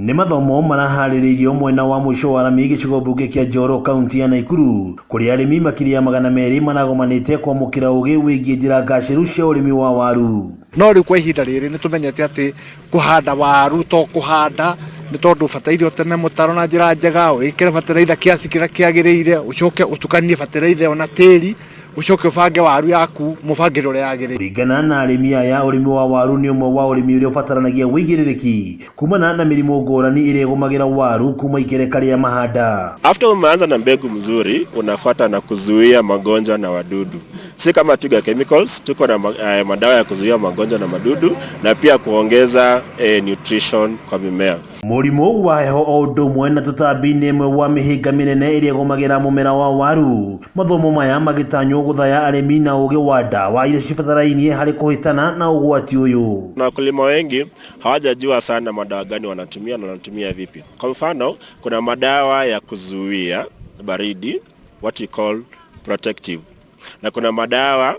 Nĩ mathomo maraharĩrĩirio mwena wa mũico wa rami gĩcigo mbunge kĩa Njoro kaunti ya Naikuru kũrĩa arĩmi makĩria ya 200 maragomanĩte kwamũkĩra ũgĩ wĩgiĩ njĩra ngacĩru cia ũrĩmi wa waru. No rĩu kwa ihinda rĩrĩ nĩ tũmenyete atĩ kũhanda waru to kũhanda nĩ tondũ ũbataire ũteme mũtaro na njĩra njega, wĩkĩre bataraitha kiasi kĩrĩa kĩagĩrĩire, ũcoke ũtukanie bataraitha ĩyo na tĩri, ũcoke ũbange waru yaku mũbangĩre ũrĩa yagĩrĩire. Kũringana na arĩmi aya, ũrĩmi wa waru nĩ ũmwe wa ũrĩmi ũrĩa ũbataranagia ũigĩrĩrĩki kumana na mĩrimũ ngũrani ĩrĩa ĩgũmagĩra waru kuma ikereka rĩa mahanda. After umeanza na mbegu mzuri, unafuata na kuzuia magonjwa na wadudu. Si kama Twiga Chemicals, tuko na madawa ya kuzuia magonjwa na madudu na pia kuongeza nutrition kwa mimea. Mũrimũ wa heho o ũndũ ũmwe na tũtambi nĩ ĩmwe wa mĩhĩnga mĩnene ĩrĩa ĩgũmagĩra mũmera wa waru. Mathomo maya magĩtanywo gũthaya arĩmi na ũgĩ wa ndawa iria cibatarainie harĩ kũhĩtana na ũgwati ũyũ. Na wakulima wengi hawajajua sana madawa gani wanatumia na wanatumia vipi. Kwa mfano, kuna madawa ya kuzuia baridi, what you call protective, na kuna madawa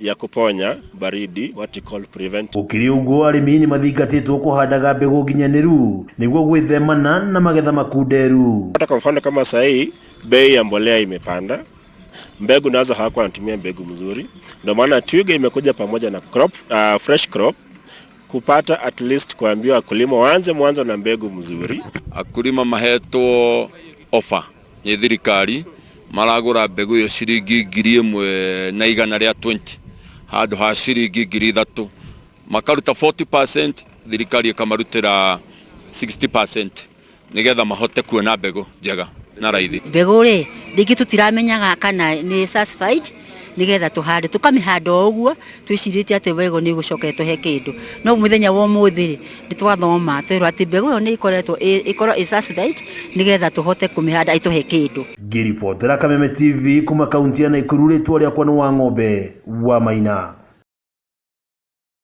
ya kuponya baridi, what you call preventive. Gũkĩrĩ ũguo, arĩmi nĩ mathingatĩtwo kũhandaga mbegũ nginyanĩru nĩguo gwĩthemana na magetha makunderu. Hata kwa mfano kama sahii bei ya mbolea imepanda, mbegu nazo hawakuwa wanatumia mbegu mzuri, ndio maana Twiga imekuja pamoja na fresh crop kupata at least kuambia wakulima waanze mwanzo na mbegu mzuri. Akulima mahetwo offer nĩ thirikari, maragũra mbegũ ĩyo ciringi 1,120 handũ ha ciringi 3,000, makaruta 40%, thirikari ĩkamarutĩra 60% nĩgetha mahote kuona mbegũ njega na raithi. Mbegũ rĩ, rĩngĩ tũtiramenyaga kana nĩ certified nĩgetha tũhande, tũkamĩhanda o ũguo twĩcirĩtie atĩ mbegũ nĩ ĩgũcoka ĩtũhe kĩndũ. No mũthenya wa ũmũthĩ rĩ, nĩ twathoma twerwo atĩ mbegũ ĩyo nĩ ĩkoretwo ĩkorwo ĩ certified nĩgetha tũhote kũmĩhanda ĩtũhe kĩndũ. Ngĩribotera Kameme TV kuma kaunti ya Naikuru, rĩtwa rĩakwa nĩ Wang'ombe wa Maina.